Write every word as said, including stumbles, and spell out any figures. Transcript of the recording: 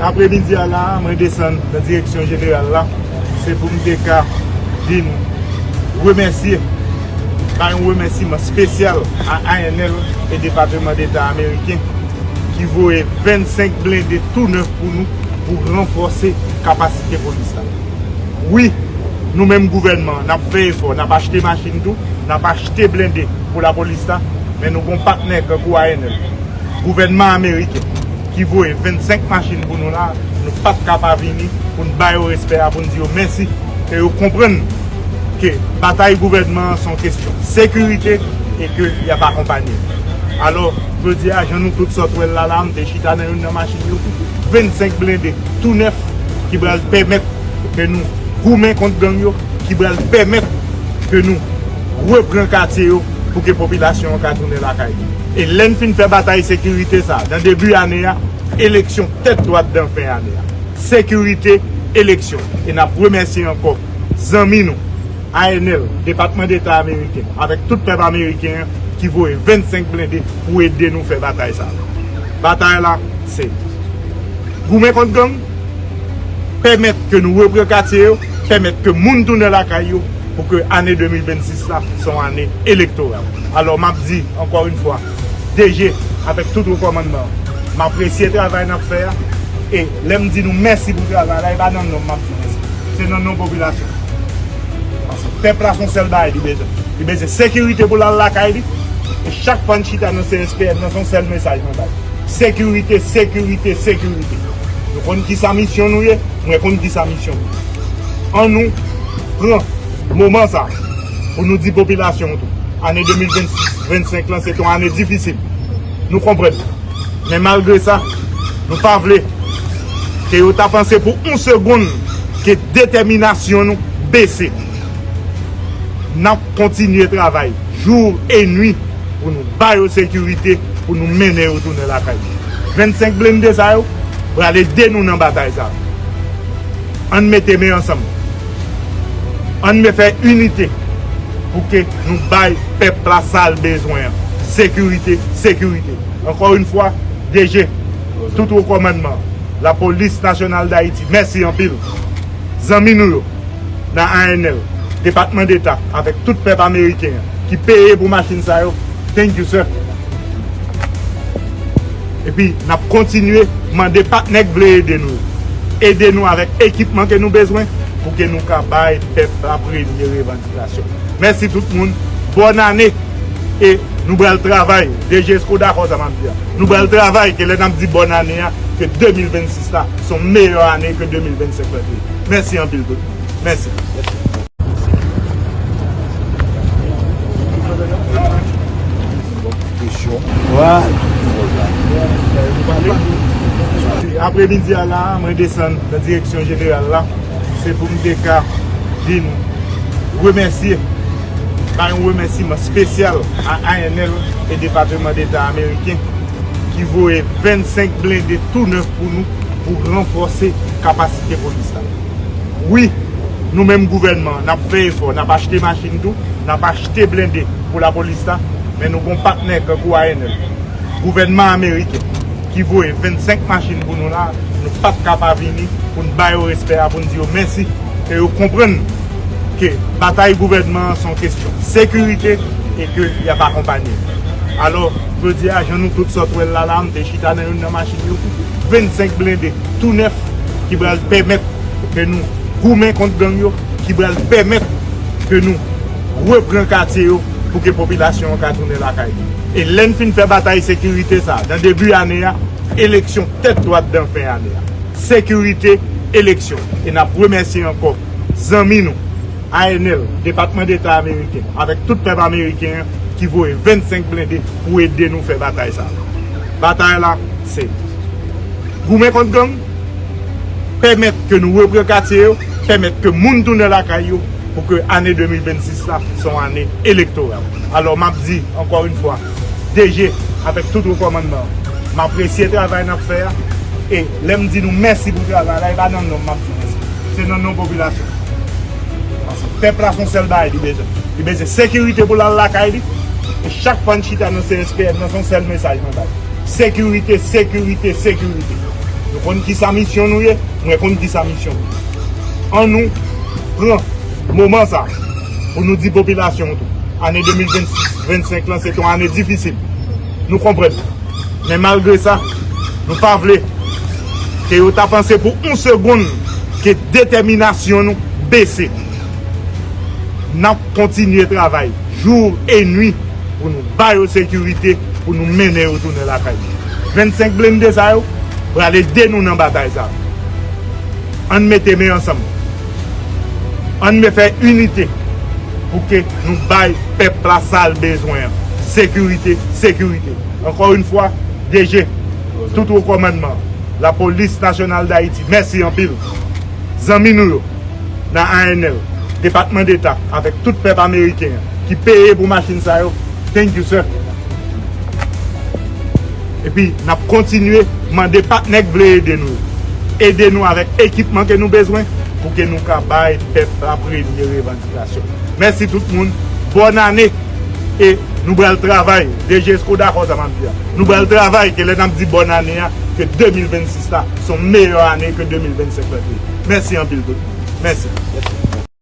Apremidi a la, mwen desann nan direksyon jeneral la. Se pou m te ka vin remèsye, bay yon remèsiman espesyal a I N L e Depatman Deta ameriken ki voye vennsenk blende tou nèf pou nou, pou ranfòse kapasite polis la. Wi, nou menm gouvènman an, n ap fè efò, n ap achte machin tou, n ap achte blende pou lapolis la, men nou gon patnè kankou I N L, gouvènman ameriken, ki voye vennsenk machin pou nou la, nou pa t ka pa vini pou n ba yo respè a, pou n di yo mèsi, e yo konprann ke batay gouvènman an se yon kesyon sekirite e ke y ap akonpanye. Alò, jodi a, jan nou tout sot wè l la, la, m te chita nan youn nan machin yo, vennsenk blende tou nèf ki pral pèmèt ke nou goumen kont gang yo, ki pral pèmèt ke nou repran katye yo pou ke popilasyon an ka tounen lakay li. E lè n fin fè batay sekirite sa a, nan debi ane a, eleksyon tèt dwat nan fen ane a. Sekirite, eleksyon. E n ap remèsye ankò zanmi nou, I N L, Depatman Deta ameriken, avèk tout pèp ameriken an ki voye vennsenk blende pou ede nou fè batay sa a. Batay la, se goumen kont gang, pèmèt ke nou repran katye yo, pèmèt ke moun tounen lakay yo, pou ke ane de mil vennsis la se yon ane elektoral. Alò, m ap di, ankò yon fwa, D G, avèk tout wo kòmandman, m apresye travay n ap fè a, e lè m di nou mèsi pou travay la, e pa nan non m m ap di mèsi. Se nan non popilasyon. Paske pèp la se yon sèl bagay li bezwen. Li bezwen sekirite pou l al lakay li. E chak fwa n chita nan C S P N nan, se yon sèl mesaj mwen bay. Sekirite, sekirite, sekirite. Nou konn kisa misyon nou ye, mwen konn kisa misyon nou ye. Ann nou pran moman sa pou nou di popilasyon an tou. Ane de mil vennsis, vennsenk lan, se te yon ane difisil. Nou konprann. Men malgre sa, nou pa vle ke yo ta panse pou yon segonn ke detèminasyon nou bese. N ap kontinye travay jou e nwi pou nou ba yo sekirite, pou nou mennen yo tounen lakay yo. Vennsenk blende sa yo pral ede nou nan batay sa a. Ann mete men ansanm. Ann me fè inite pou ke nou bay pèp la sa l bezwen an. Sekirite, sekirite. Ankò yon fwa, D G, tout wo kòmandman, Lapolis Nasyonal d Ayiti, mèsi anpil. Zanmi nou yo nan A N L, Depatman Deta, avèk tout pèp ameriken an ki peye pou machin sa yo, thank you, sir. Epi, n ap kontinye mande patnè k vle ede nou yo. Ede nou avèk ekipman ke nou bezwen pou ke nou ka bay pèp la premye revandikasyon. Mèsi tout moun. Bòn ane. E nou pral travay. D G, èske w dakò sa m ap di a? Nou pral travay ke lè n ap di bòn ane a, ke de mil vennsis la se yon meyè ane ke de mil vennsenk lan te ye. Mèsi anpil tout moun. Mèsi. Apremidi a la, mwen desann nan direksyon jeneral la. Se pou m te ka vin remèsye, bay yon remèsiman espesyal a I N L e Depatman Deta ameriken ki voye vennsenk blende tou nèf pou nou, pou ranfòse kapasite polis la. Wi, nou menm gouvènman an, n ap fè efò, n ap achte machin tou, n ap achte blende pou lapolis la, men nou gon patnè kankou I N L, gouvènman ameriken, ki voye vennsenk machin pou nou la, nou pa t ka pa vini pou n ba yo respè a, pou n di yo mèsi, ke yo konprann ke batay gouvènman an se yon kesyon sekirite e ke y ap akonpanye. Alò, jodi a, jan nou tout sot wè l la, la, m te chita nan youn nan machin yo, vennsenk blende tou nèf ki pral pèmèt ke nou goumen kont gang yo, ki pral pèmèt ke nou repran katye yo pou ke popilasyon an ka tounen lakay li. E lè n fin fè batay sekirite sa a, nan debi ane a, eleksyon tèt dwat nan fen ane a. Sekirite, eleksyon. E n ap remèsye ankò zanmi nou, A N L, Depatman Deta ameriken, avèk tout pèp ameriken an ki voye vennsenk blende pou ede nou fè batay sa a. Batay la, se goumen kont gang, pèmèt ke nou repran katye yo, pèmèt ke moun tounen lakay yo, pou ke ane de mil vennsis la se yon ane elektoral. Alò, m ap di, ankò yon fwa, D G, avèk tout wo kòmandman an, m apresye travay n ap fè a, e lè m di nou mèsi pou travay la, e pa nan non m m ap di mèsi. Se nan non popilasyon. Paske pèp la se yon sèl bagay li bezwen. Li bezwen sekirite pou l al lakay li. E chak fwa n chita nan C S P N nan, se yon sèl mesaj mwen bay. Sekirite, sekirite, sekirite. Nou konn ki sa misyon nou ye, mwen konn ki sa misyon nou ye. An nou pran moman sa pou nou di popilasyon tou. Ane de mil vennsis, vennsenk lan, se te yon ane difisil. Nou konprann. Men malgre sa, nou pa vle ke yo ta panse pou yon segonn ke detèminasyon nou bese. N ap kontinye travay jou e nwi pou nou ba yo sekirite, pou nou mennen yo tounen lakay yo. Vennsenk blende sa yo pral ede nou nan batay sa. Ann mete men ansanm. Ann me fè inite pou ke nou bay pèp la sa l bezwen an. Sekirite, sekirite. Encore une fois, D G, tout wo kòmandman, Lapolis Nasyonal d Ayiti, mèsi anpil. Zanmi nou yo nan A N L, Depatman Deta, avèk tout pèp ameriken an ki peye pou machin sa yo, thank you, sir. Epi, n ap kontinye mande patnè k vle ede nou yo. Ede nou avèk ekipman ke nou bezwen pou ke nou ka bay pèp la premye revandikasyon. Mèsi tout moun. Bòn ane. E nou pral travay. D G, èske w dakò sa m ap di a? Nou pral travay ke lè n ap di bòn ane a, ke de mil vennsis la se yon meyè ane ke de mil vennsenk la te ye. Mèsi anpil tout moun. Mèsi.